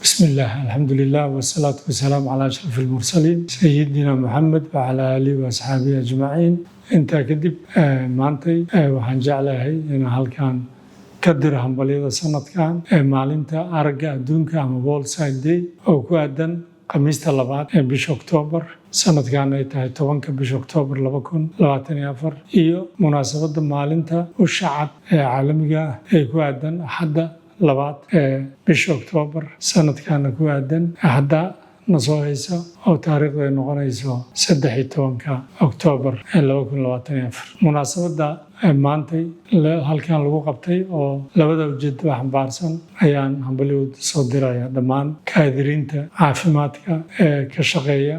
بسم الله، الحمد لله، والصلاة والسلام على أشرف المرسلين سيدنا محمد وعلى آله وأصحابه أجمعين. Intaa kadib, maantay waxaan jeclahay inaan halkan ka diro hambalyada sanadkan ee maalinta aragga adduunka ama World Sight Day, oo ku aadan Khamiista labaad ee bisha Oktoobar, sanadkan ay tahay 10-ka bisha Oktoobar 2024, iyo munaasabadda maalinta usha cad ee caalamiga ah ee ku aadan Axadda labaad ee bisha Oktoobar, sanadkana ku aadan Axadda na soo haysa oo taariikhdu ay noqonayso 13-ka Oktoobar ee 2024. Munaasabadda maantay halkan lagu qabtay oo labada ujeedaba xambaarsan ayaan hambalyo soo diraya dhammaan kaadiriinta caafimaadka ee ka shaqeeya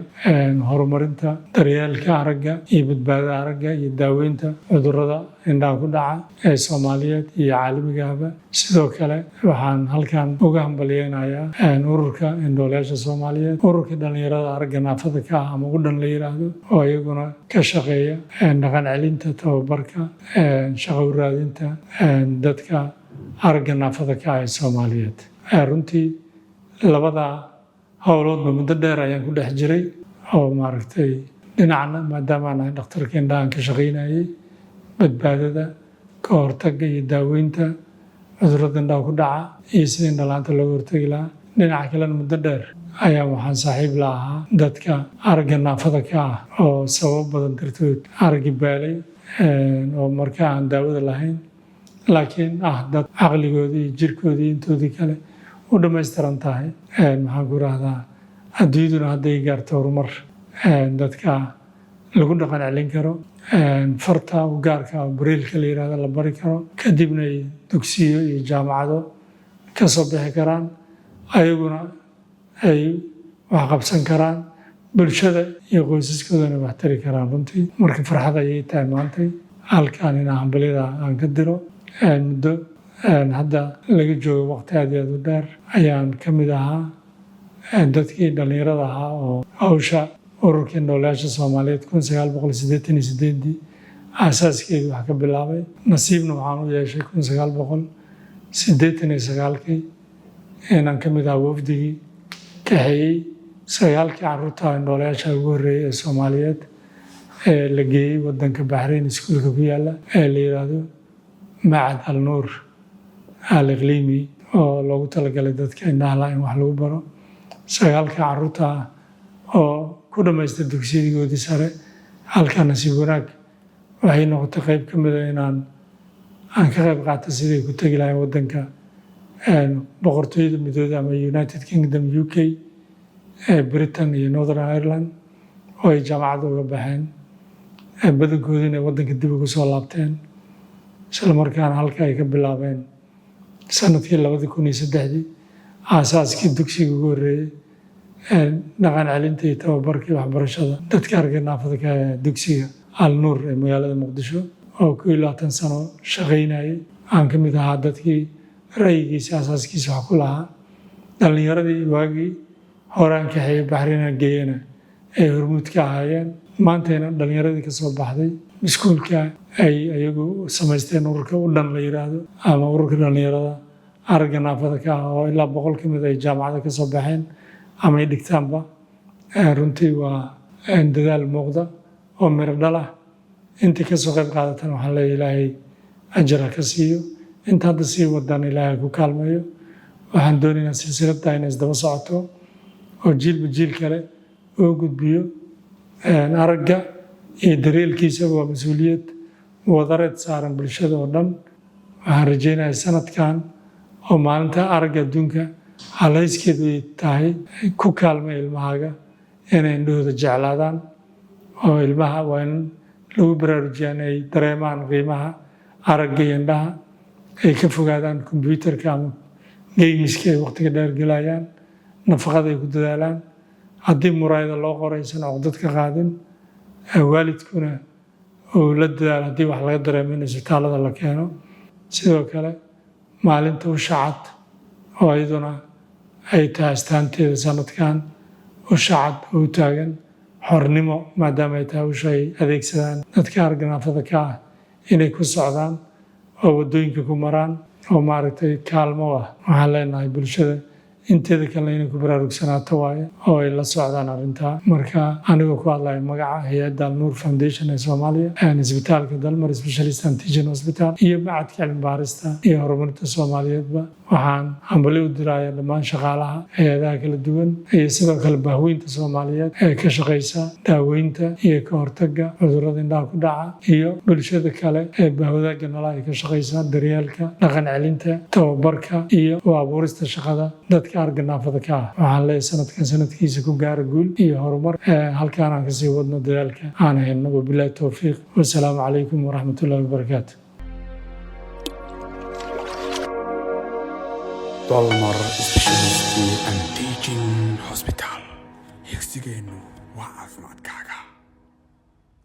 horumarinta daryeelka aragga iyo badbaadada aragga iyo daaweynta cudurrada indhaha ku dhaca ee Soomaaliyeed iyo caalamigahaba. Sidoo kale waxaan halkan uga hambalyeynayaa ururka indhoolayaasha Soomaaliyeed, ururka dhalinyarada aragga naafada ka ah ama u dhan la yiraahdo, oo iyaguna ka shaqeeya dhaqan celinta, tababarka, shaqo u raadinta dadka aragga naafada ka ah ee Soomaaliyeed. Runtii labada howloodba muddo dheer ayaan ku dhex jiray, oo maaragtay dhinacna maadaama aan ahay dhakhtarka indhahan ka shaqaynayay badbaadada, ka hortagga iyo daaweynta cudurrada indhaha ku dhaca iyo sidii indhalaanta looga hortagi lahaa. Dhinaca kalena muddo dheer ayaa waxaan saaxiib la ahaa dadka aragga naafada ka ah oo sababo badan dartood araggi baalay, oo marka aan daawada lahayn, laakiin ah dad caqligoodii iyo jirkoodii intoodii kale u dhammaystiran tahay. Maxaan ku rahdaa, adduunyaduna hadday gaarto horumar, dadka lagu dhaqan celin karo, farta u gaarka Braille-ka la yirahdo la bari karo, kadibna ay dugsiyo iyo jaamacado ka soo bixi karaan, ayaguna ay wax qabsan karaan, bulshada iyo qoysaskoodana wax tari karaan. Runtii marka farxad ayay tahay maantay halkan inaan hambalyada aan ka diro. Muddo hadda laga joogo waqti aad iyo aad u dheer ayaan ka mid ahaa dadkii dhallinyarada ahaa oo hawsha ururkii indhoolayaasha Soomaaliyeed 1988-dii aasaaskeedii wax ka bilaabay. Nasiibna waxaan u yeeshay 1989-kii inaan ka mid ahaa wafdigii kaxeeyey sagaalkii carruurta indhoolayaasha ugu horreeyey ee Soomaaliyeed ee la geeyey wadanka Baxrayn, iskuulka ku yaalla ee la yiraahdo Macad Al Nuur Al Iqliimi, oo loogu talagalay dadka indhaha la in wax lagu baro. Sagaalka carruurta ah oo ku dhammaystay dugsiyadoodii sare halkaa, nasiib wanaag waxay noqotay qayb ka mida inaan aan ka qayb qaato siday ku tegi lahayn wadanka Boqortooyada Midooda ama United Kingdom, UK, Britain iyo Northern Ireland, oo ay jaamacadda uga baxeen, badankoodina wadanka dib ugu soo laabteen, isla markaana halka ay ka bilaabeen sanadkii 2003-dii aasaaskii dugsiga ugu horreeyey dhaqan celinta iyo tababarkii waxbarashada dadka aragga naafada ka ee dugsiga Al Nuur ee magaalada Muqdisho, oo 21 sano shaqaynayay. Aan ka mid ahaa dadkii ra'yigiisa asaaskiisa wax ku lahaa, dhallinyaradii waagii horaan kaxeeyey Baxrina geeyana ay hormuud ka ahaayeen. Maantayna dhallinyaradii ka soo baxday iskuulka ay iyagu samaysteen ururka u dhan la yiraahdo ama ururka dhallinyarada aragga naafada ka ah, oo ilaa 100 ka mid ay jaamacada ka soo baxeen ama ay dhigtaanba. Runtii waa dadaal muuqda oo miro dhal ah. Intii kasoo qayb qaadatan waxaan leeyahay Ilaahay ajar ha ka siiyo. Inta hadda sii wadan Ilaahay ku kaalmeeyo. Waxaan doonaynaa silsiladda inay isdaba socoto oo jiilba jiil kale oo gudbiyo. Aragga iyo daryeelkiisaba waa mas-uuliyad wadareed saaran bulshada oo dhan. Waxaan rajaynayaa sanadkan oo maalinta aragga adduunka halayskeedu ay tahay "Ku kaalma ilmahaaga inay indhahooda jeclaadaan", oo ilmaha waa in lagu baraarujiyaa in ay dareemaan qiimaha aragga iyo indhaha, ay ka fogaadaan kombyuutarka ama games-ka ay waqtiga dheer gelayaan, nafaqada ay ku dadaalaan, haddii muraayada loo qoro aysan cuqdad ka qaadin, waalidkuna uu la dadaalo haddii wax laga dareemo in isbitaalada la keeno. Sidoo kale maalinta usha cad, oo iyaduna ay tahay astaanteeda sanadkan usha cad oo u taagan xornimo, maadaama ay tahay usha ay adeegsadaan dadka aragga naafada ka ah inay ku socdaan oo waddooyinka ku maraan, oo maaragtay kaalmo ah, waxaan leenahay bulshada Inteeda kalena inay ku baraarugsanaato waaye oo ay la socdaan arrintaa. Marka anigoo ku hadlaya magaca hay-adda Alnuur Foundation ee Soomaaliya, isbitaalka Dalmar Specialist and Teaching Hospital iyo Macadka Cilmi Baarista iyo Horumarinta Soomaaliyeedba, waxaan hambali u diraya dhammaan shaqaalaha hay-adaha kala duwan iyo sidoo kale bahweynta Soomaaliyeed ee ka shaqaysa daaweynta iyo ka hortagga cudurrada indhaha ku dhaca, iyo bulshada kale ee bahwadaagga nala ay ka shaqaysa daryeelka, dhaqan celinta, tababarka iyo u abuurista shaqada dadka aragga naafada ka ah. Waxaan leeyahay, sanadkan sanadkiisa ku gaara guul iyo horumar, halkaan aan kasii wadno dadaalka aan hayno. Wabilaahi towfiiq, wasalaamu calaykum waraxmatullahi wabarakaatu. Dalmar Specialist and Teaching Hospital. Higsigeennu waa caafimaadkaaga.